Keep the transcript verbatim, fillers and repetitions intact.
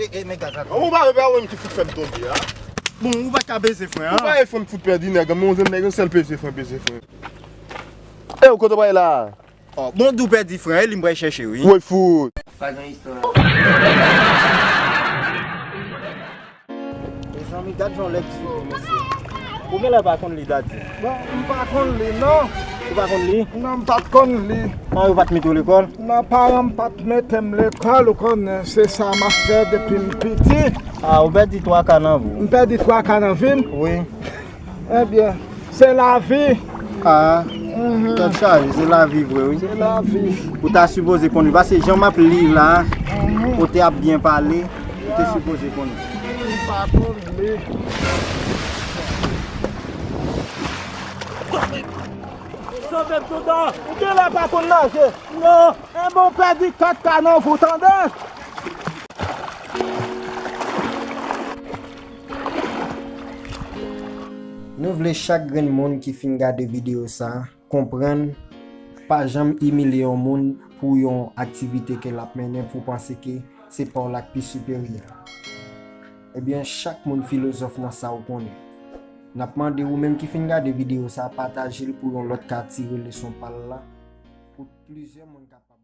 E, e, men gaz la. Ou pa wè, pa wè m ki fout fè m tonbe a. Bon, ou pa ka beze fren an. Ou pa wè fren m fout pèdi nèg, men yon nèg yon sèl beze fren, beze fren. E, ou kote w pral la? Ò, bon, di w pèdi fren, e li m pral chèche, wi. Woy fout. Pa gen istwa. Mezanmi, gad jan lèg di yo, mesye. Ou genlè pa konn li, Dadi. Bon, m pa konn li, non. Ou pa konn li? Non, m pa t konn li. Paran w pa t mete w lekòl? Non, paran m pa t mete m lekòl, ou konnen, se sa m ap fè depi m piti. A, ou pèdi twa ka nan vi w. M pèdi twa ka nan vi m? Wi. Ebyen, se lavi. A, tèt chaje, se lavi vre, wi. Se lavi. Ou ta sipoze konn li, paske jan m ap li la, ou te ap byen pale, ou te sipoze konn li. M pa konn li. Sove m, Toutan! Ou genlè pa konn naje? Non! Enben, w pèdi kat ka nan vi w, tande? Nou vle chak grenn moun ki fin gade videyo sa a konprann, pa janm imilye yon moun pou yon aktivite ke l ap mennen pou w panse ke se pa w la k pi siperyè. Ebyen, chak moun filozòf nan sa w konnen. N ap mande ou menm ki fin gade videyo sa a, pataje l pou yon lòt ka tire leson pa l la, pou plizyè moun kapab